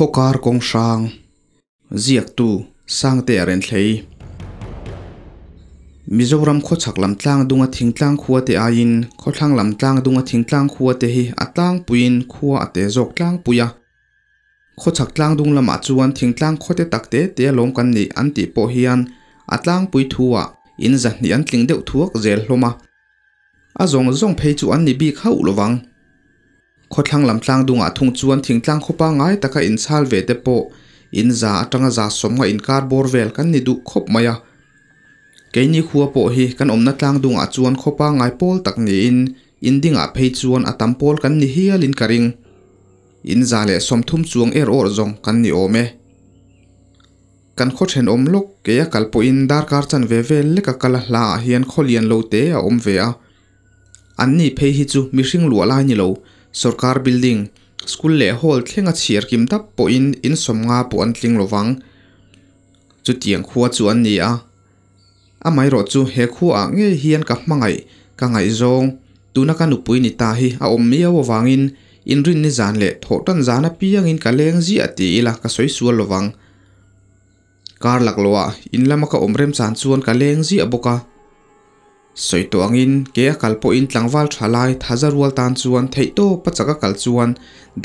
Khawkar kawng hrang ziaktu Sangtea Renthlei Mizoram khawchhak lam tlang dunga thingtlang khua te aiin khawthlang lam tlang dunga thingtlang khua te hi a tlangpuiin khua a te zawk tlangpui a. Khawchhak tlang dung lamah chuan thingtlang khawte tak te te a lawm kan nih an tih pawh hian a tlangpui thuah in zahnih an tling deuh thuak zel hlawm a. A zawng zawng phei chu an ni bik hauh lovang. Khawthlang lam tlang dungah thung chuan thingtlang khaw pangngai taka inchhal ve te pawh in za atanga za sawmnga inkar bawr vel kan ni duh khawp mai a. Keini khua pawh hi kan awmna tlang dungah chuan khaw pangngai pawl tak niin in dingah phei chuan a tam pawl kan ni hialin ka ring. In 130 chuang er awrh zawng kan ni awm e. Kan khaw thenawm lawk keia kal pawhin darkar chanve vel leka kal a hlaah hian khaw lian lo te a awm ve a. An ni phei hi chu mihring luah lai ni lo, sorkar building, school leh hall thlenga chhiar kim dap pawhin in 50 pawh an tling lovang. Chutiang khua chu an ni a. Amaherawh chu he khuaah ngei hian ka hmangaih, ka ngaihzawng, tuna ka nupui ni ta hi a awm miau avangin inrinni zan leh thawhtan zan apiangin ka leng ziah ti ila ka sawi sual lovang. Kar laklawhah in lama ka awm remchan chuan ka leng ziah bawk a. Sawi tawh angin ke a kal pawhin tlangval tha lai thaza rual tan chuan theihtawp a chak a kal chuan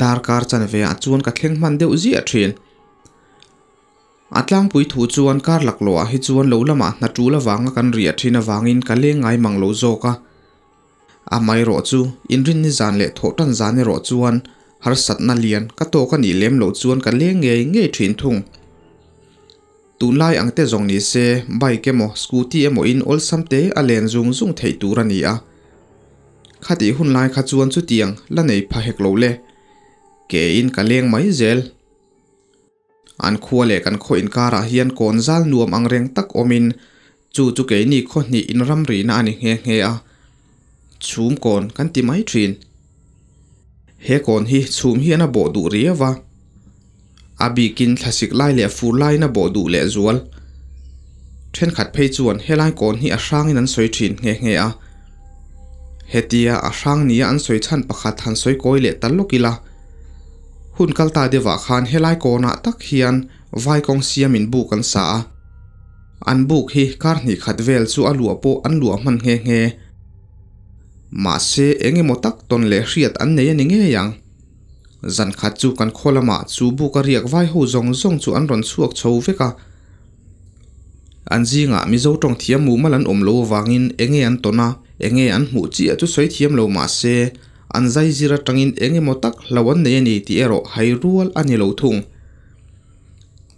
darkar chanve ah chuan ka thleng hman deuh ziah thin. A tlangpui thu chuan kar laklawhah hi chuan lo lamah hna tul avanga kan riah thin avangin ka leng ngai mang lo zawk a. Amaherawh chu inrinni zan leh thawhtan zan erawh chuan harsatna lian ka tawk a nih lem loh chuan ka leng ngei ngei thin thung. Tunlai ang te zawng ni se bike emaw scooty emaw in awlsam te a len zung zung theih tur a ni a. Khatih hun lai kha chuan chutiang la nei pha hek lo le. Ke in ka leng mai zel. An khua leh kan khaw inkarah hian kawn zal nuam ang reng tak awmin chu chu keini khaw hnih inramrihna a ni nghe nghe a. Chhum kawn kan ti mai thin. He kawn hi chhum hian a bawh duh riau a. A bikin thlasik lai leh fur laiin a bawh duh leh zual. Thenkhat phei chuan helai kawn hi a hrangin an sawi thin nghe nghe a. Hetia a hrang nia an sawi chhan pakhat han sawi kawi leh ta lawk ila. Hun kal ta deuhah khan helai kawnah tak hian vai kawng siamin buk an sa a. An buk hi kar hnih khat vel chu a luah pawh an luah hman nghe nghe. Mahse eng emaw tak tawn leh hriat an nei a ni ngei ang. Zan khat chu kan khaw lamah chu buk a riak vai ho zawng zawng chu an rawn chhuak chho vek a. An zingah Mizo tawng thiam mumal an awm lo avangin enge an tawn a, enge an hmuh chiah chu sawi thiam lo mahse an zai zir atangin eng emaw tak hlo an nei a ni tih erawh hai rual a ni lo thung.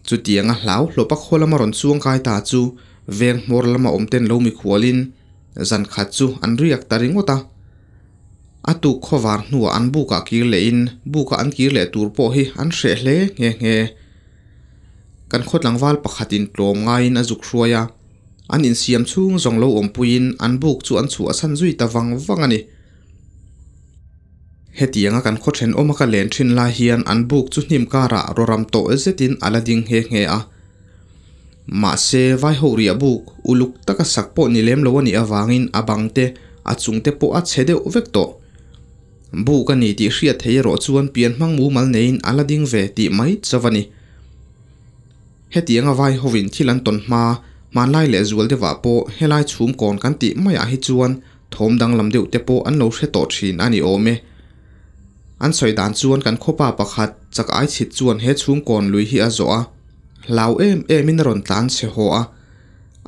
Chutianga hlau hlawpa khaw lama rawn chuang kai ta chu veng hmawr lama awm ten lo mikhualin zan khat chu an riak ta ringawt a. A tuk khawvar hnuah an bukah kir lehin buka an kir leh tur pawh hi an hreh hle nghe nghe. Kan khaw tlangval pakhatin tlawm ngaiin a zuk hruai a, an insiam chhung zawng lo awmpuiin an buk chu an chhuahsan zui ta vang vang a ni. Hetianga kan khaw thenawma ka len thin lai hian an buk chu hnim karah rawram tawh zetin a la ding nghe nghe a. Mahse, vaiho riah buk uluk taka sak pawh ni lem lo a nih avangin a bang te, a chung te pawh a chhe deuh vek tawh. Buk a ni tih hriat thei erawh chuan pian hmang mumal neiin a la ding ve tih mai chauh a ni. Hetianga vai hovin thil an tawn hma, hmanlai leh zual deuhah pawh helai chhum kawn kan tih maiah hi chuan thawm danglam deuh te pawh an lo hre tawh thin a ni awm e. An sawi dan chuan kan khawpa pakhat chak ai chhit chuan he chhum kawn lui hi a zawh a, hlau em emin a rawn tlan chhe haw a.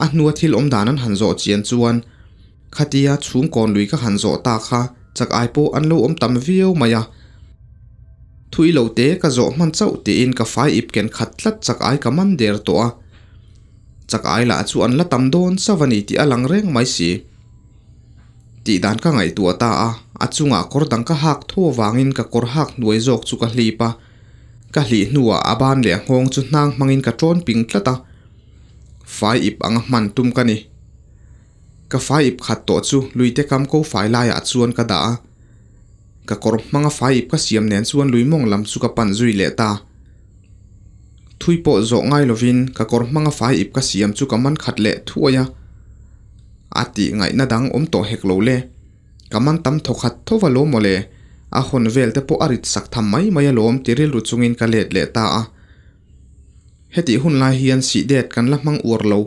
A hnua thil awm dan an han zawh chian chuan Khatia chhungkawn lui ka han zawh ta kha chak ai pawh an lo awm tam viau mai a. Thui lo te ka zawh hman chauh tiin ka fai ip ken khat tlat chak ai ka man der tawh a. Chak ai lah chu an la tam dawn chauh a ni tih a lang reng mai si. Tih dan ka ngaihtuah ta a, a chungah kawr dang ka hak tho avangin ka kawr hak hnuai zawk chu ka hlip a. Ka hlih hnuah a ban leh a nghawng chu hnang hmangin ka tawn ping tlat a. Fai ip anga hman tum ka ni. Ka fai ip khat tawh chu luite kam ko fai laiah chuan ka dah a. Ka kawr hmanga fai ip ka siam nen chuan lui mawng lam chu ka pan zui leh ta. Thui pawh zawh ngai lovin ka kawr hmanga fai ip ka siam chu ka man khat leh thuai a. A tih ngaihna dang awm tawh hek lo le. Ka man tam thaw khat tho va lo mawle. A hawn vel te pawh a rit sak tham mai mai alawm ti rilru chungin ka let leh ta a. Hetih hun lai hian sih det kan la hmang uar lo.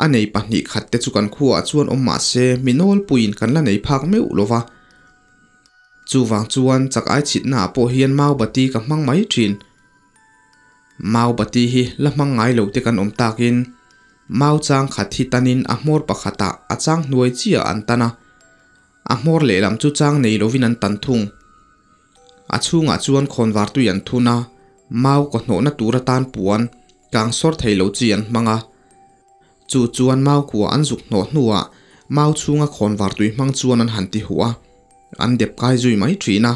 A nei pahnih khat te chu kan khuaah chuan awm mah se mi nawlpuiin kan la nei phak meuh lo va. Chuvang chuan chak ai chhitnaah pawh hian mau bati ka hmang mai thin. Mau bati hi la hmang ngai lo te kan awm takin mau chang khat hi tanin a hmawr pakhatah a chang hnuai chiah an tan a, a hmawr lehlam chu chang nei lovin an tan thung. A chhungah chuan khawnvar tui an thun a, mau kaw hnawhna tur atan puan kang sawr thei lo chi an hmang a. Chu chuan mau kua an zuk hnawh hnuah mau chhunga khawnvar tui hmang chuan an han ti huh a, an dep kai zui mai thin a.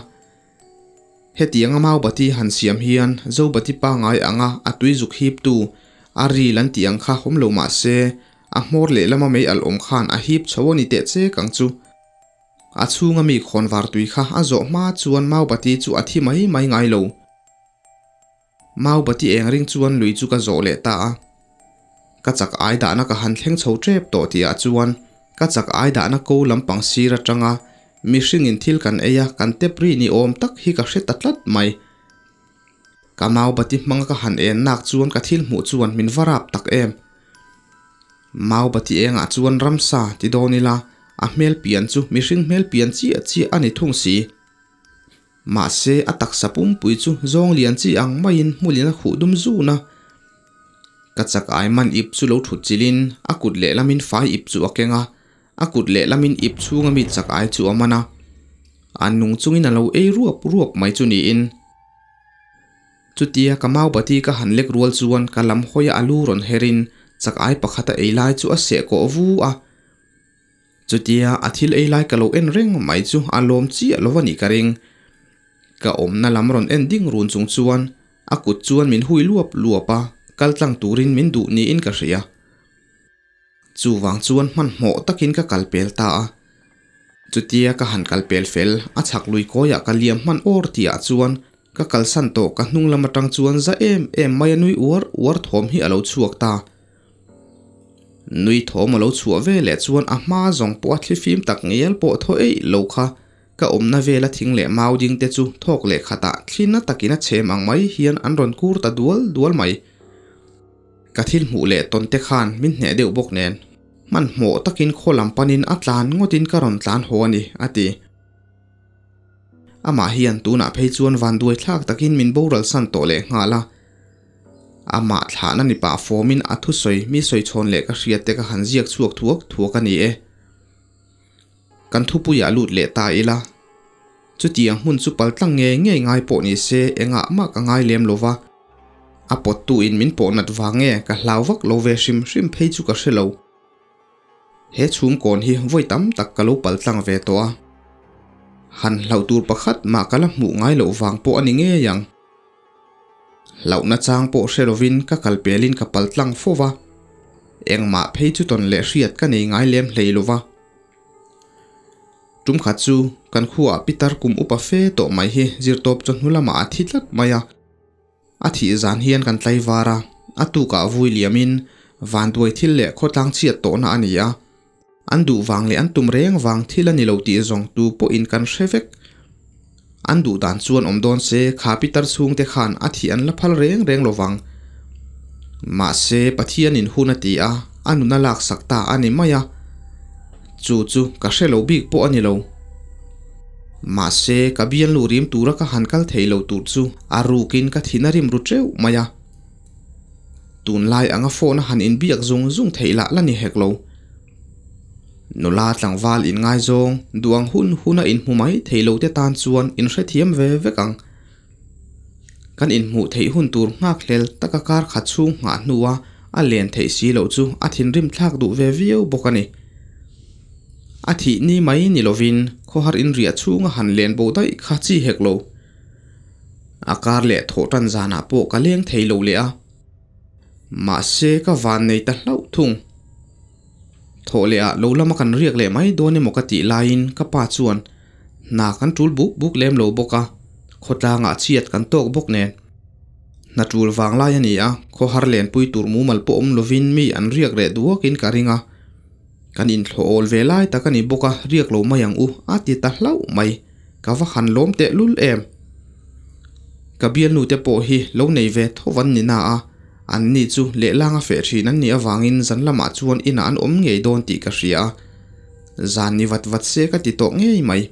Hetianga mau bati han siam hian zo bati pangai anga a tui zuk hiptu a ril an tih ang kha awm lo mah se a hmawr lehlama mei alh awm khan a hip chho a ni teh chek ang chu. A chhunga mi khawnvar tui kha a zawh hma chuan mau bati chu a thi mai mai ngai lo. Mau bati eng ring chuan lui chu ka zawh leh ta a. Ka chak ai dahna ka han thleng chho tep tawh tihah chuan ka chak ai dahna ko lampang sir atanga mihringin thil kan ei a kan tep ri ni awm tak hi ka hre ta tlat mai. Ka mau bati hmanga ka han en nak chuan ka thil hmuh chuan min va rap tak em. Mau bati engah chuan ramsa ti dawn ila a hmel pian chu mihring hmel pian chiah chiah a ni thung si. Mahse, a taksa pumpui chu zawng lian chi ang maiin hmulin a khuh dum zun a. Ka chak ai man ip chu lo thut chilhin a kut lehlamin fai ip chu a keng a, a kut lehlamin ip chhunga mi chak ai chu a man a. A nung chungin a lo ei ruap ruap mai chu niin. Chutia ka mau bati ka han lek rual chuan ka lam hawia a lu rawn herin chak ai pakhat a ei lai chu a seh kawh vu a. Chutia a thil ei lai ka lo en reng mai chu a lawm chiah lo a nih ka ring. Ka awmna lam rawn en ding run chung chuan a kut chuan min hui luap luap a, kal tlang turin min duh niin ka hria. Chuvang chuan hmanhmawh takin ka kal pel ta a. Chutia ka han kal pel fel, a chhak lui kawiah ka liam hman awr tihah chuan ka kalsan tawh ka hnung lam atang chuan za em em mai a nui uar uar thawm hi a lo chhuak ta. Nui thawm a lo chhuah ve leh chuan a hma zawng pawh a thlifim tak ngial pawh thaw eih lo kha ka awmna vela thing leh mau ding te chu thawk leh khatah thlina takin a chhem ang mai hian an rawn kur ta dual dual mai. Ka thil hmuh leh tawn te khan min hneh deuh bawk nen hmanhmawh takin khaw lam panin a tlan ngawtin ka rawn tlan haw a ni, a ti. Amah hian tunah phei chuan vanduai thlak takin min boral san tawh leh nghal a. Amah thlahna ni pah fawmin a thusawi mi sawi chhawn leh ka hriat te ka han ziak chhuak thuak thuak a ni e. Kan thupuiah lut leh ta ila. Chutiang hmun chu pal tlang ngei ngei ngai pawh ni se engah mah ka ngai lem lo va. A pawttu in min pawh nat vang nge ka hlau vak lo ve hrim hrim phei chu ka hre lo. He chhum kawn hi vawi tam tak ka lo pal tlang ve tawh a. Han hlauh tur pakhat mah ka la hmuh ngai loh vang pawh a ni ngei ang. Hlauhna chang pawh hre lovin ka kal pelin ka pal tlang fo va. Engmah phei chu tawn leh hriat ka nei ngai lem hlei lo va. Tum khat chu kan khuaah pitar kum upa fe tawh mai hi zirtawp chawhnu lamah a thi tlat mai a. A thih zan hian kan tlaivar a, a tukah vui liamin vanduai thil leh khawtlang chhiat tawhna a ni a. An duh vang leh an tum reng vang thil a ni lo tih zawng tu pawhin kan hre vek. An duh dan chuan awm dawn se kha pitar chhungte khan a thih an la phal reng reng lo vang. Mahse Pathianin hun a ti a, a nun a laksak ta a ni mai a. Chu chu ka hre lo bik pawh a ni lo. Mahse ka bialnu rim tura ka han kal thei lo tur chu a rukin ka thin a rim ru teuh mai a. Tunlai anga phone a han inbiak zung zung theih lah la ni hek lo. Nula tlangval inngaizawng duang hun huna inhmu mai thei lo te tan chuan inhrethiam ve vek ang. Kan inhmuh theih hun tur nghakhlel taka kar khat chhung nghah hnua a len theih si loh chu a thinrim thlak duh ve viau bawk a ni. A thih ni mai ni lovin khawhar inriah chhunga han len bo daih kha chi hek lo. A kar leh thawh tan zanah pawh ka leng thei lo leh a. Mahse ka van nei ta hlauh thung. Thawh leh ah lo lama kan riak leh mai dawn emaw ka tih laiin ka pa chuan hna kan tul buk buk lem lo bawk a, khawtlangah chhiat kan tawk bawk nen. Hna tul vang lai a ni a, khawhar lenpui tur mumal pawh awm lovin mi an riak reh duakin ka ring a. Kan inthlawh awl ve lai tak a ni bawk a, riak lo mai ang u a ti ta hlauh mai. Ka va han lawm teh lul em. Ka bialnu te pawh hi lo nei ve tho an ni na a, an ni chu lehlanga feh thin an nih avangin zan lamah chuan inah an awm ngei dawn tih ka hria a, zan ni vat vat se ka ti tawh ngei mai.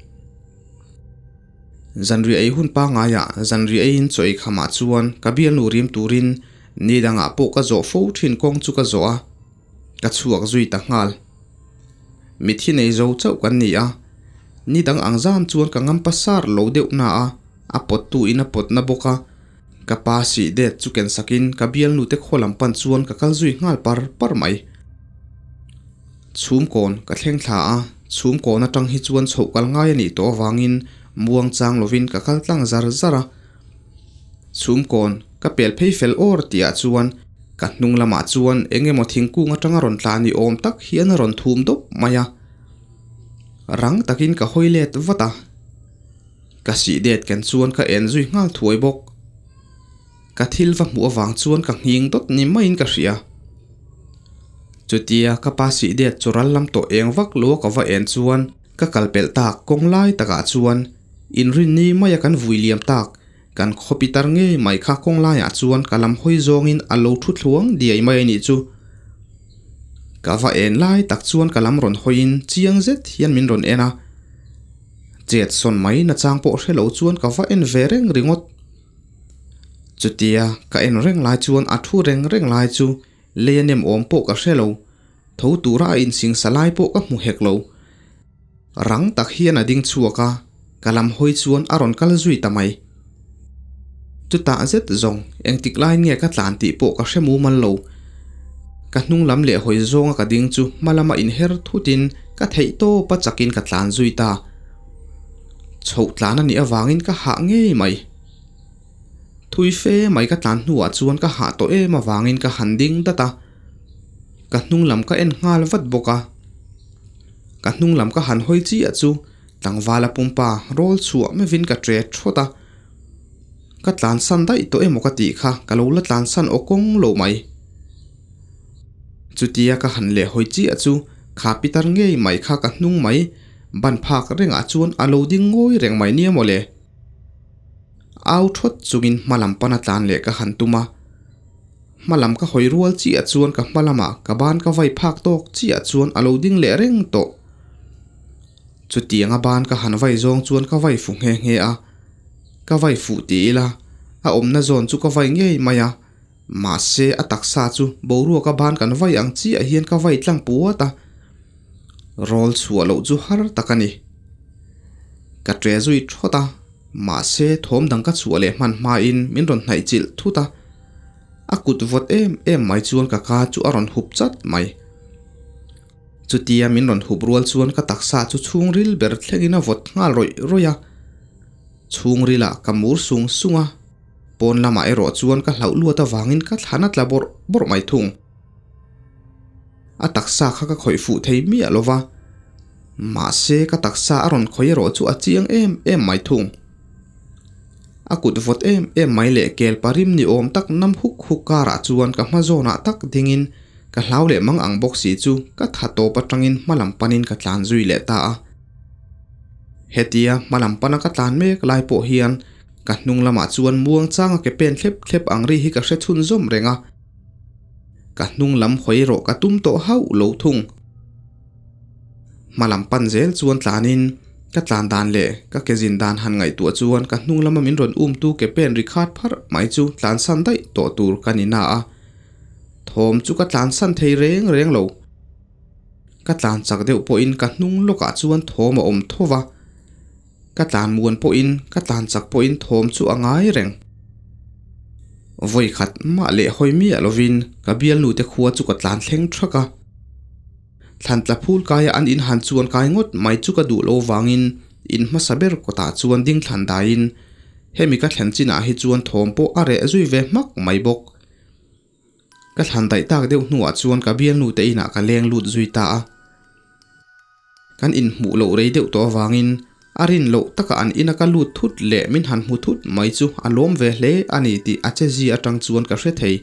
Zanriah ei hun pangaiah zanriah eiin chaw ei khamah chuan ka bialnu rim turin ni dangah pawh ka zawh fo thin kawng chu ka zawh a, ka chhuak zui ta nghal. Mithi nei zo chauh kan ni a, ni dang ang zan chuan ka ngam pasar lo deuh na a, a pawttu in a pawt na bawk a, ka pa sih det chu ken sakin ka bialnu te khaw lam pan chuan ka kal zui nghal par par mai. Chhum kawn ka thleng thla a, chhum kawn atang hi chuan chhoh kal ngai a nih tawh avangin muang chang lovin ka kal tlang zar zar a. Chhum kawn ka pel phei fel awr tih ah chuan ka hnung lamah chuan eng emaw thingkung atanga rawn tla ni awm tak hian a rawn thum dawp mai a. Rang takin ka hawi let vat a. Ka sih det ken chuan ka en zui nghal thuai bawk. Ka thil va hmuh avang chuan ka nghing dawt ni maiin ka hria. Chutia ka pa sih det chu ral lam tawh eng vak lo a ka va en chuan ka kal pelh tak kawng lai takah chuan inrinni maia kan vui liam tak kan khawpi tar ngei mai kha kawng laiah chuan ka lam hawi zawngin a lo thu thluang diai mai a nih chu. Ka va en lai tak chuan ka lam rawn hawiin chiang zet hian min rawn en a. Chet sawn mai nachang pawh hre lo chuan ka va en ve reng ringawt. Chutia ka en reng lai chuan a thu reng reng lai chu lei a nem awm pawh ka hre lo, tho tura a insingsa lai pawh ka hmu hek lo. Rang tak hian a ding chhuak a, ka lam hawi chuan a rawn kal zui ta mai. Chutah zet zawng engtik laiin nge ka tlan tih pawh ka hre mumal lo. Ka hnung lam leh hawi zawnga ka ding chu hma lama inher thutin ka theih tawp a chakin ka tlan zui ta. Chhoh tlan a nih avangin ka hah ngei mai. Thui fe mai ka tlan hnuah chuan ka hah tawh em avangin ka han ding dat a, ka hnung lam ka en nghal vat bawk a. Ka hnung lam ka han hawi chiah chu tlangvala pumpa rawl chhuah mevin ka tre thawt a. Ka tlansan daih tawh emaw ka tih kha ka lo la tlansan aw kawng lo mai. Chutia ka han leh hawi chiah chu kha pitar ngei mai kha ka hnung mai ban phak rengah chuan a lo ding ngawi reng mai nia mawle. Au thawt chungin hma lam pana tlan leh ka han tum a. Hma lam ka hawi rual chiah chuan ka hma lamah ka ban ka vai phak tawk chiah chuan a lo ding leh reng tawh. Chutianga ban ka han vai zawng chuan ka vai fu nghe nghe a. Ka vai fuh ti ila, a awmna zawn chu ka vai ngei mai a. Mahse a taksa chu boruaka ban kan vai ang chiah hian ka vai tlang puat a. Rawl chhuah loh chu har tak a ni. Ka ṭe zui thawt a, mahse thawm dang ka chhuah leh hman hmain min rawn hnaih chilh thut a. A kut vawt em em mai chuan ka ka chu a rawn hup chat mai. Chutia min rawn hup rual chuan ka taksa chu chhungril ber thlengin a vawt nghal rawih rawih a. Chhungrilah ka mur sung sung a, pawn lamah erawh chuan ka hlauh luat avangin ka thlan a tla bawrh bawrh mai thung. A taksa kha ka khawih fuh thei miah lo va, mahse ka taksa a rawn khawih erawh chu a chiang em em mai thung. A kut vawt em em mai leh kel parim ni awm tak nam huk huk karah chuan ka hma zawnah tak dingin ka hlau leh mang ang bawk si chu ka tha tawp atangin hma lam panin ka tlan zui leh ta a. Hetia hma lam pana ka tlan mek lai pawh hian ka hnung lamah chuan muang changa ke pen thlep thlep ang ri hi ka hre chhunzawm reng a. Ka hnung lam hawi rawh ka tum tawh hauh lo thung. Hma lam pan zel chuan tlanin ka tlan dan leh ka ke zin dan han ngaihtuah chuan ka hnung lama min rawn umtu ke pen ri khat pharh mai chu tlansan daih tawh tur ka ni na a. Thawm chu ka tlansan thei reng reng lo. Ka tlan chak deuh pawhin ka hnung lawkah chuan thawm a awm tho va. Ka tlan muan pawhin ka tlan chak pawhin thawm chu a ngai reng. Vawi khat mah leh hawi miah lovin ka bialnu te khua chu ka tlan thleng thak a. Thlan tla phul kaia an in han chuan kai ngawt mai chu ka duh lo vangin in hmasa ber kawtah chuan ding thlan daiin hemi ka thlen chinah hi chuan thawm pawh a reh zui ve hmak mai bawk. Ka thlan daih tak deuh hnuah chuan ka bialnu te inah ka leng lut zui ta a. Kan inhmuh loh rei deuh tawh avangin a rin loh taka an ina ka lut thut leh min han hmu thut mai chu a lawm ve hle a ni tih a che zi atang chuan ka hre thei.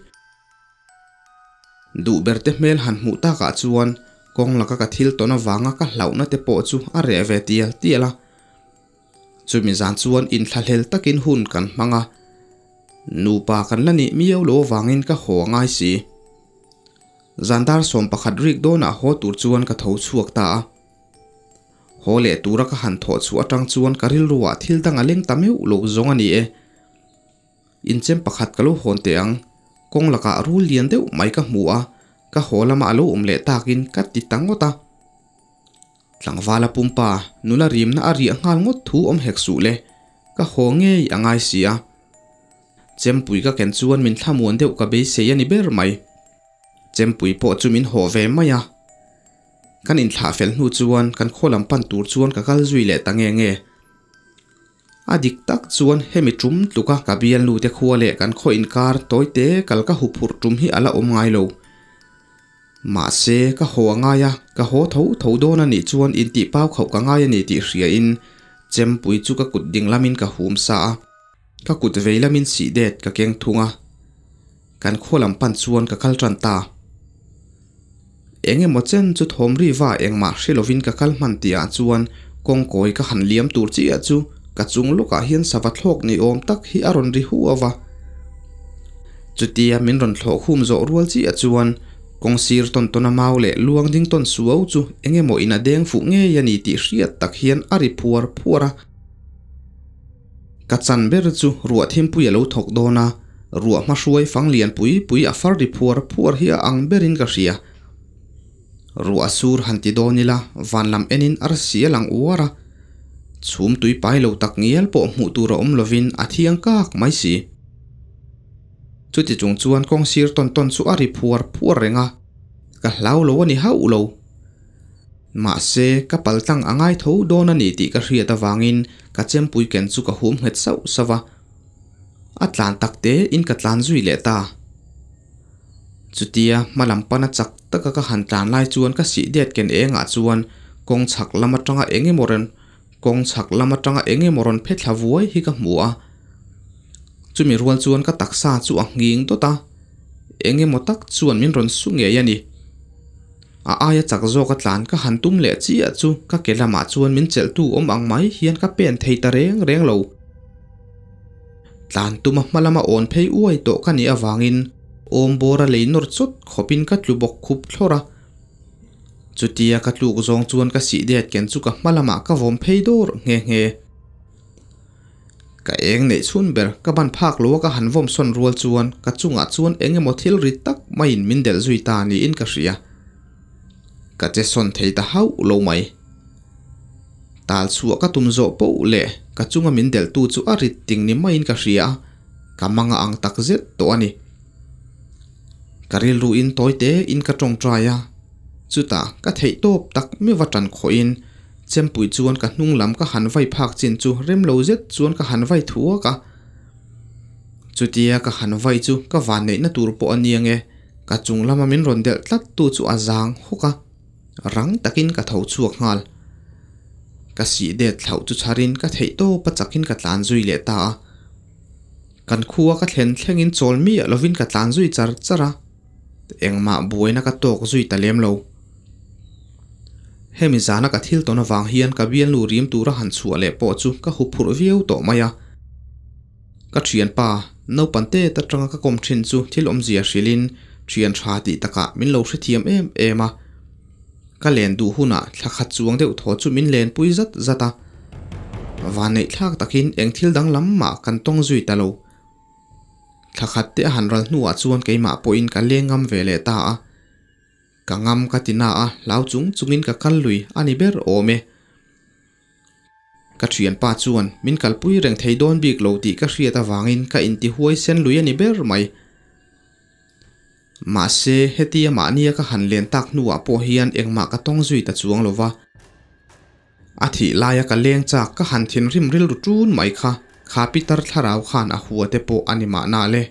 Duh ber te hmel han hmuh takah chuan kawng laka ka thil tawn avanga ka hlauhna te pawh chu a reh ve tial tial a. Chumi zan chuan inthlahlel takin hun kan hmang a, nupa kan la nih miau lo avangin ka haw a ngai si. Zan dar 11 rik dawnah haw tur chuan ka tho chhuak ta a. Haw leh tura ka han thawh chhuah atang chuan ka rilruah thil dang a leng ta meuh lo zawng a ni e. Inchem pakhat ka lo hawn teh ang, kawng lakah rul lian deuh mai ka hmu a, ka haw lama a lo awm leh takin ka ti ta ngawt a. Tlangvala pumpa nula rimna a riah nghal ngawt thu awm hek suh le, ka haw ngei a ngai si a. Chempui ka ken chuan min thlamuan deuh ka beisei a ni ber mai. Chempui pawh chu min haw ve mai a. Kan inthlah fel hnu chuan kan khaw lam pan tur chuan ka kal zui leh ta nge nge. A dik tak chuan hemi tum tluka ka bialnu te khua leh kan khaw inkar tawite kal ka huphurh tum hi a la awm ngai lo. Mahse, ka haw a ngai a, ka haw tho tho dawn a nih chuan intih pau khauh ka ngai a ni tih hriain chempui chu ka kut ding lamin ka hum sa a, ka kut vei lamin sih det ka keng thung a. Kan khaw lam pan chuan ka kal tan ta. Eng emaw chen chu thawm ri va engmah hre lovin ka kal hman tihah chuan kawngkawi ka han liam tur chiah chu ka chung lawkah hian sava thlawk ni awm tak hi a rawn ri hu ava. Chutia min rawn thlawh khum zawh rual chiah chuan kawng sir tawn tawn a mau leh luang ding tawn suau chu eng emaw in a deng fuh ngei a ni tih hriat tak hian a ri phuar phuar a. Ka chan ber chu ruah thimpui a lo thawk dawn a, ruah hmahruai fang lian pui pui a far ri phuar phuar hi a ang berin ka hria. Ruah sur han ti dawn ila van lam enin arsi a lang uar a, chhum tui pai lo tak ngial pawh hmuh tur a awm lovin a thiang kak mai si. Chuti chung chuan kawng sir tawn tawn chu a ri phuar phuar reng a, ka hlau lo a ni hauh lo. Mahse, ka paltlang a ngai tho dawn a ni tih ka hriat avangin ka chempui ken chu ka hum nghet sauh sauh a. A tlan tak te in ka tlan zui leh ta. Chutia hma lam pana chak taka ka han tlan lai chuan ka sih det ken engah chuan kawng chhak lam atanga eng emaw rawn kawng chhak lam atanga eng emaw rawn phe thla vuai hi ka hmu a. Chumi rual chuan ka taksa chu a nghing dawt a, eng emaw tak chuan min rawn su ngei a ni. A aia chak zawka tlan ka han tum leh chiah chu ka ke lamah chuan min chelhtu awm ang mai hian ka pen thei ta reng reng lo. Tlan tuma hma lama awn phei uai tawh ka nih avangin awm bawra lei nawr chawt khawpin ka tlu bawk khup thlawr a. Chutia ka tluk zawng chuan ka sih det ken chu ka hma lamah ka vawm phei dawr nghe nghe. Ka eng neih chhun ber ka ban phak lo a ka han vawm sawn rual chuan ka chungah chuan eng emaw thil ri tak maiin min delh zui ta niin ka hria. Ka che sawn thei ta hauh lo mai. Tal chhuah ka tum zawh poh leh ka chunga min delhtu chu a rit ting ni maiin ka hria a, ka manga ang tak zet tawh a ni. Ka rilru in tawi te in ka tawngtai a, chutah ka theih tawp tak mi va tan khawhin chempui chuan ka hnung lam ka han vai phak chin chu rem lo zet chuan ka han vai thuak a. Chutia ka han vai chu ka van neihna tur pawh a nia nge, ka chung lama min rawn delh tlat tu chu a zang hawk a. Rang takin ka tho chhuak nghal. Ka sih det thlauh chu chharin ka theih tawp a chakin ka tlan zui leh ta a. Kan khua ka thlen thlengin chawl miah lovin ka tlan zui char char a, engmah buaina ka tawk zui ta lem lo. Hemi zana ka thil tawn avang hian ka bialnu rim tura han chhuah leh pawh chu ka huphurh viau tawh mai a. Ka thianpa, naupang tet atanga ka kawm thin chu thil awmzia hrilhin thian tha tih takah min lo hrethiam em em a. Ka len duh hunah thla khat chuang deuh thaw chu min lenpui zat zat a. Vanneih thlak takin eng thil danglam mah kan tawng zui ta lo. Thla khat te a han ral hnuah chuan keimah pawhin ka leng ngam ve leh ta a. Ka ngam ka ti na a, hlau chung chungin ka kal lui a ni ber awm e. Ka thianpa chuan min kalpui reng thei dawn bik lo tih ka hriat avangin ka intihuai sen lui a ni ber mai. Mahse, hetia mahnia ka han len tak hnuah pawh hian engmah ka tawng zui ta chuang lo va. A thih laia ka leng chak ka han thinrim rilru ṭun mai kha, kha pitar thlarau khan a hua te pawh a ni mahna le.